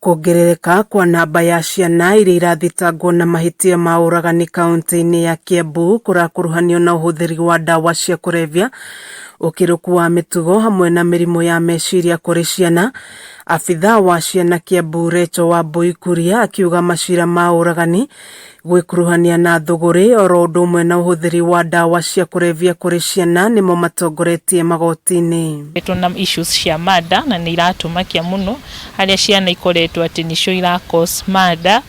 Kuongerereka kwa namba ya ciana iria irathitangwo na mahĩtia ma ũragani kaunti-inĩ ya Kiambu kũrakuruhanio na ũhũthĩri wa ndawa cia kũrebia, ũkĩrũku wa mĩtugo hamwe na mĩrimũ ya meciria kũrĩ ciana. Abithaa wa ciana Kiambu Rachel Wambui Kuria akiuga macira ma ũragani gwĩkuruhania na thũgũrĩ oro ũndũ ũmwe na ũhũthĩri wa ndawa cia kũrebia kũrĩ ciana nĩmo matongoretie magoti-inĩ. Tuna issues cia murder na nĩ iratũmakia mũno harĩa ciana ikoretwo atĩ nĩcio ira cause murder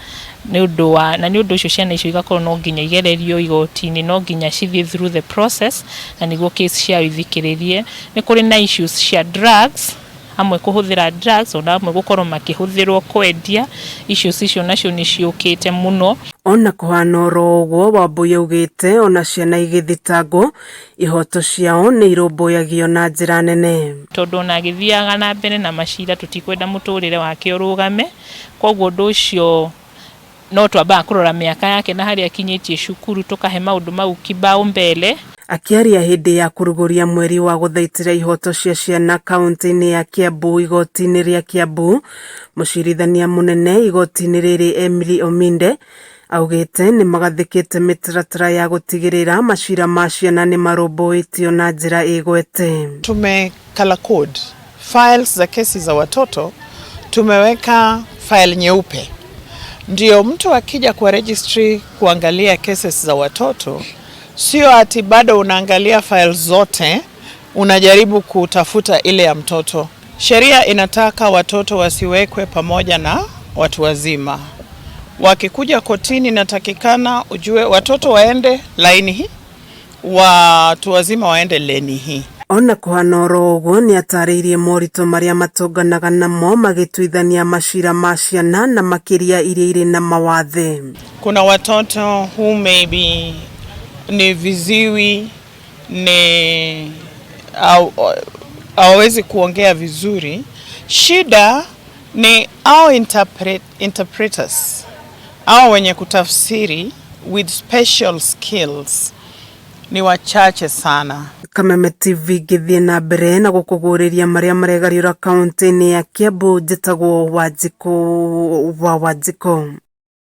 nĩ ũndũ wa na nĩ ũndũ ũcio ciana icio igakorwo no nginya igererio igoti-inĩ, no nginya cithiĩ through the process na nĩguo case ciao ithikĩrĩrie. Nĩ kũrĩ na issues cia drugs, amwe kũhũthĩra drugs ona amwe gũkorwo makĩhũthĩrwo kwendia, issues icio nacio nĩ ciũkĩte mũno. Ona kũhana oro ũguo, Wambui augĩte ona ciana igĩthitangwo ihoto ciao nĩ irũmbũyagio na njĩra nene. Tondũ ona agĩthiaga na mbere na macira tũtikwenda mũtũrĩre wake ũrũgame, koguo ũndũ ũcio no twambaga kũrora mĩaka yake na harĩa akinyĩtie cukuru tũkahe maũndũ mau kipaumbele. Akĩaria hĩndĩ ya kũrugũria mweri wa gũthaitĩra ihoto cia ciana kaunti-inĩ ya Kiambu igoti-inĩ rĩa Kiambu, mũcirithania mũnene igoti-inĩ rĩrĩ Emily Ominde augĩte nĩ magathĩkĩte mĩtaratara ya gũtigĩrĩra macira ma ciana nĩ marũmbũĩtio na njĩra ĩgwete. Tume color code files za kesi za watoto, tumeweka file nyeupe, ndio mtu akija kwa registry kuangalia cases za watoto, sio ati bado unaangalia file zote, unajaribu kutafuta ile ya mtoto. Sheria inataka watoto wasiwekwe pamoja na watu wazima. Wakikuja kotini, inatakikana ujue watoto waende laini hii, watu wazima waende leni hii. Ona kũhana oro ũguo nĩatarĩirie moritũ marĩa matũnganaga namo magĩtuithania macira ma ciana na makĩria iria irĩ na mawathe. Kuna watoto who maybe ni viziwi, ni hawawezi kuongea vizuri. Shida ni au interpreters au wenye kutafsiri with special skills ni wachache sana. Kameme TV ngĩthiĩ na mbere na gũkũgũrĩria marĩa maregariũra kaunti-inĩ ya Kiambu, njĩtagwo Wanjikũ wa Wanjikũ.